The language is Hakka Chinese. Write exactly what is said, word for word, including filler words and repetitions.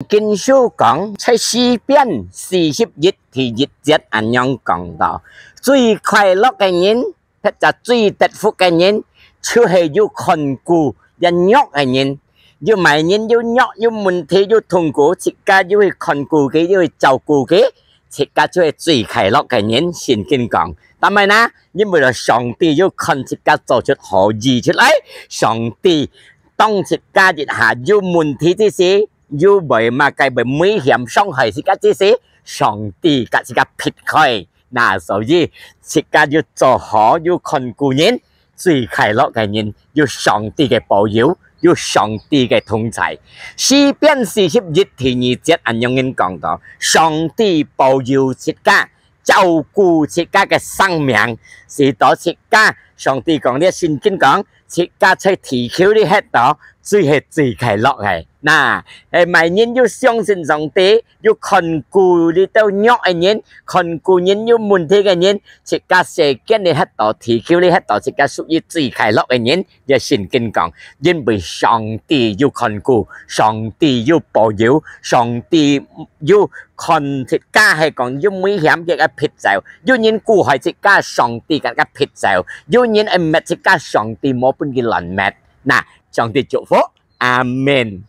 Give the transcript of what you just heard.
經書講，在詩篇四十一第一節恁樣講到：最快樂个人，或者最得福个人，就係有看顧這弱个人。有麼人有弱、有問題、有痛苦，自家有去看顧佢，有去照顧佢，自家就係最快樂个人。聖經講，但係呢，因為了上帝有看自家做出好事出來，上帝當自家一下有問題之時，有會麼个會危險傷害自家之時，上帝甲自家撇開。那所以自家有做好，有看顧人，最快樂个人，有上帝个保佑，有上帝个同在。詩篇四十一第二節恁樣講到：上帝保佑自家，照顧自家个生命，使到自家，上帝講，這聖經講，自家在地球裡歇到，最係最快樂个。那，誒，麼人有相信上帝，有看顧這兜弱个人，看顧人有問題个人，自家世間裡歇到，地球裡歇到，自家屬於最快樂个人。這聖經講，因為上帝有看顧，上帝有保佑，上帝有看自家係講有危險，佢个撇走；有人苦害自家，上帝个个撇走；有人會滅自家，上帝無分佢亂滅。那，上帝祝福，阿門。